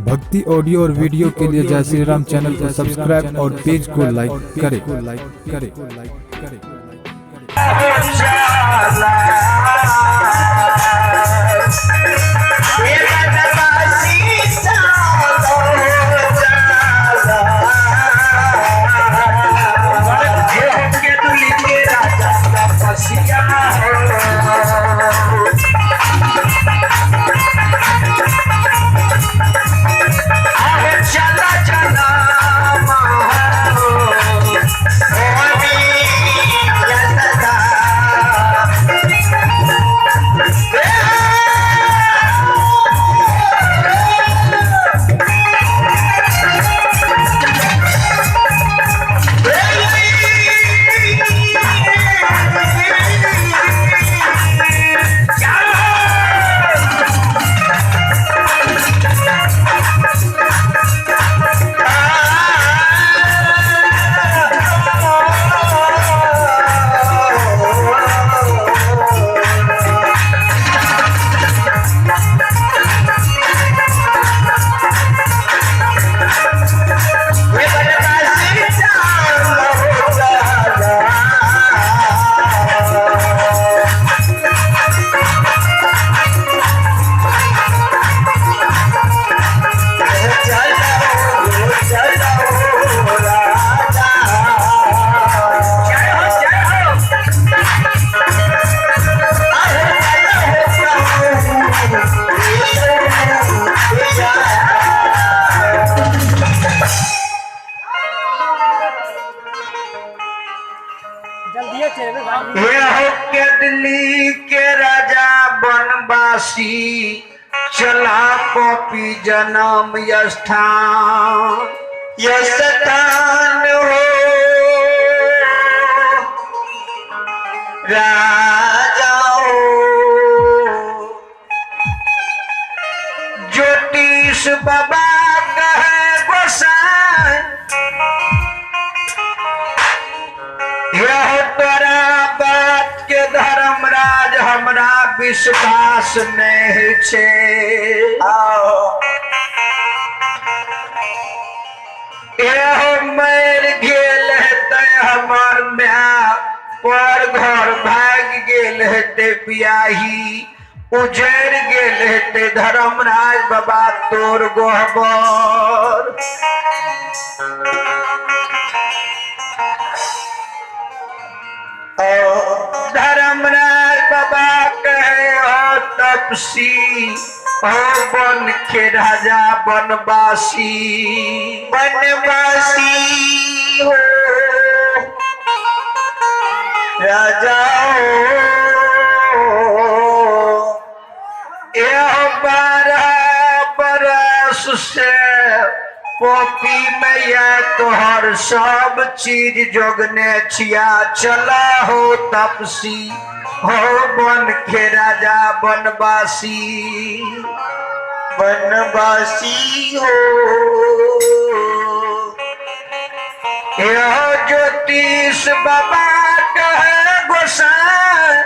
भक्ति ऑडियो और वीडियो के लिए जय श्री राम चैनल को सब्सक्राइब और पेज को लाइक करें। लाइक करें। लाइक करें। दिल्ली के राजा बनवासी चला कॉपी जन्म स्थान स्थान हो राजा हो। ज्योतिष बाबा कहे गोसाई यह तोरा बात के धर्मराज हमरा विश्वास नहीं छे। यह मर गेल हेतै हमर माय पर घर भागि गेल हेतै बियाही उजड़ गेल हेतै धर्मराज बाबा तोर गहबर। धर्मराज बाबा कहे हो तपसी हो बन के राजा बनवासी बनवासी हो राजा हो। यह 12 बरस से कॉपी मैया तोहर सब चीज जोगने छिया चला हो तपसी हो बन के राजा बनवासी बनवासी हो। यह ज्योतिष बाबा कहे गोसाई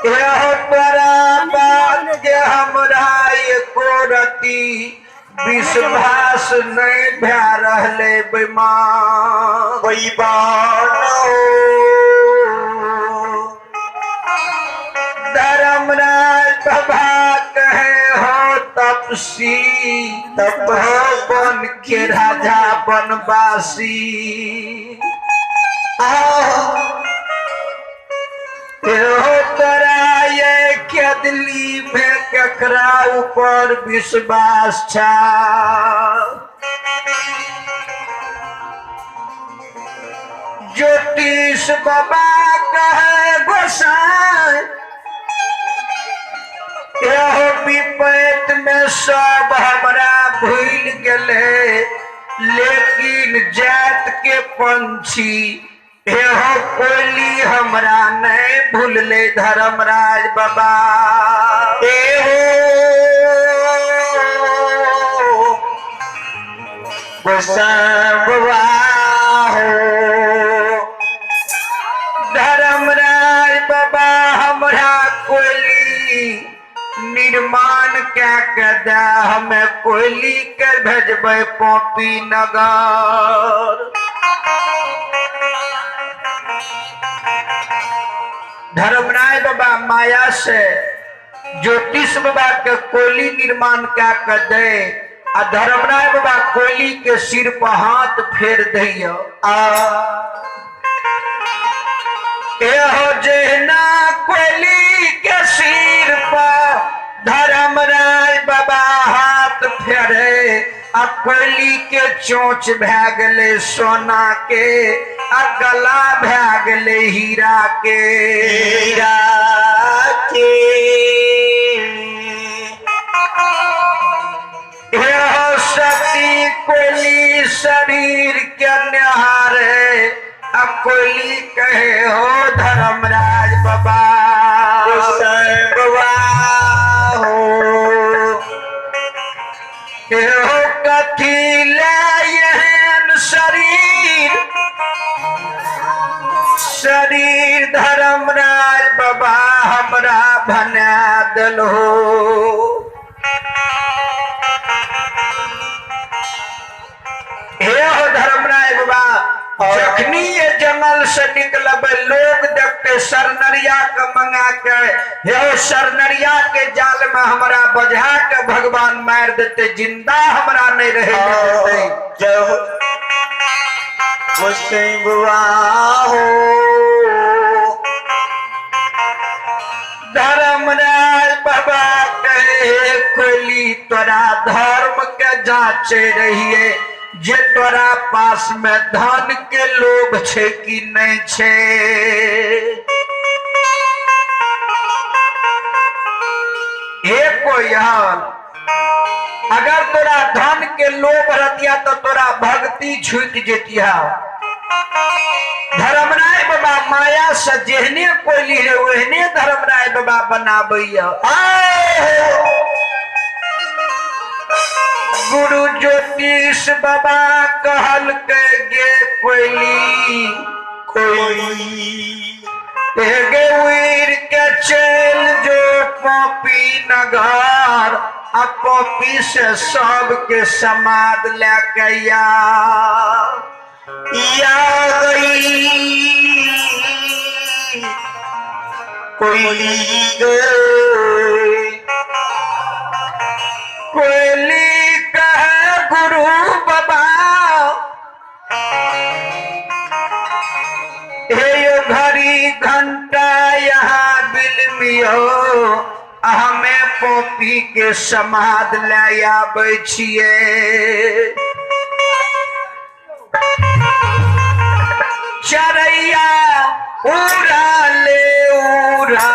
यह बड़ा के हमरा एको रति विश्वास नहीं भए रहले बेईमान बेईमान हो। धर्मराज बाबा कहे हो तपसी तप हो बन के राजा बनवासी। तोरा ये के दिल्ली में ककरा ऊपर विश्वास छा। ज्योतिष बाबा कहे गोसाई यह विपैत में सब हमरा भूल गेले लेकिन जात के पंछी एहो कोयली हमरा नहीं भूलले धर्मराज बाबा। एहो गोसाई हो धर्मराज बाबा हमरा कोयली निर्माण कए के दे, हमे कोयली के भेजबै पॉपी नगर। धर्मराय बाबा माया से ज्योतिष बाबा के कोयली निर्माण कए के दे आ धर्मराय बाबा कोयली के सिर पर हाथ फेर दैय। आ एहो जहिना कोयली के सिर पर धर्मराय बाबा हाथ फेरे आ कोयली के चोंच भए गेलै सोना के आ गला भए गेलै हीरा के। हीरा के। एहो सती कोयली शरीर के निहारे आ कोयली कहे हो धर्मराज बाबा गोसाईं हो। एहो कथी ले एहन शरीर, शरीर धर्मराज बाबा हमरा बना देलहो। हे हो धर्मराज बाबा, जखनी ये जंगल से निकलबे लोग देखते सरनरिया के मंगा के, हे हो सरनरिया के जाल में हमरा बझा के भगवान मार देते, जिंदा हमरा नहीं रहे देते। जय हो गोसाईं बुआ हो। धर्मराज बाबा कहे कोयली तोरा धर्म के जांचे रहिए जे तोरा पास में धन के लोभ छे कि नहीं छे। एक कोयल अगर तोरा धन के लोभ रहतिया तो तोरा भक्ति छूट जेतिया। धर्मराय बाबा माया से जेहने कोयली रे ओहने धर्मराय बाबा बनाबैया। गुरु ज्योतिष बाबा कहल के गे कोयली कोयली गे उड़ के चल जो पॉपी नगर आ पॉपी से सबके समाद लेके आ। या गई कोयली गई। कोयली कहे गुरु बाबा हे यो घड़ी घंटा यहाँ बिलमियो हमें पॉपी के समाद ले आबै छियै। चरैया उड़ा ले उड़ा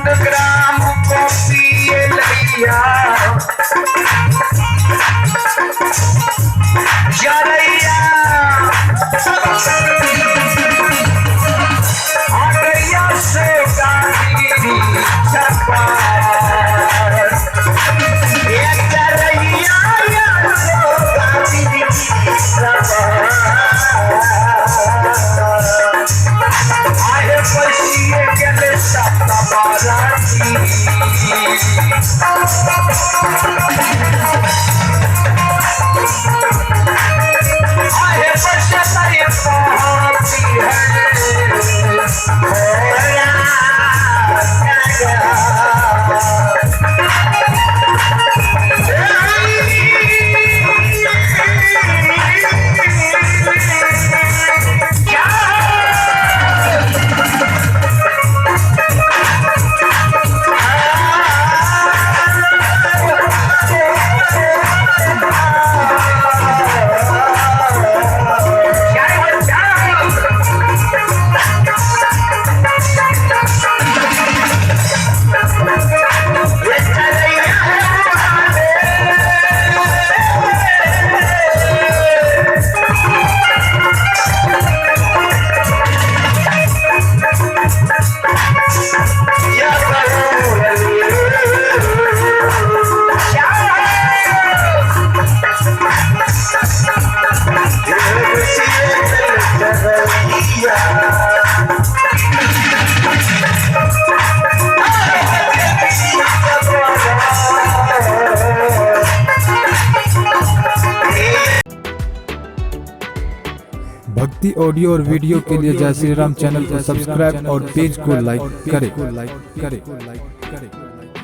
नंद ग्राम गोपी लैया जरैया आगैया से गाड़ी छपार ये जरैया या गाड़ी छपार आहे पैसिए गेले सप्ता बाराती। आहे पैसे तारे पापी है भक्ति ऑडियो और वीडियो के लिए जय श्री राम चैनल को सब्सक्राइब और पेज को लाइक करें। लाइक करें। लाइक करें।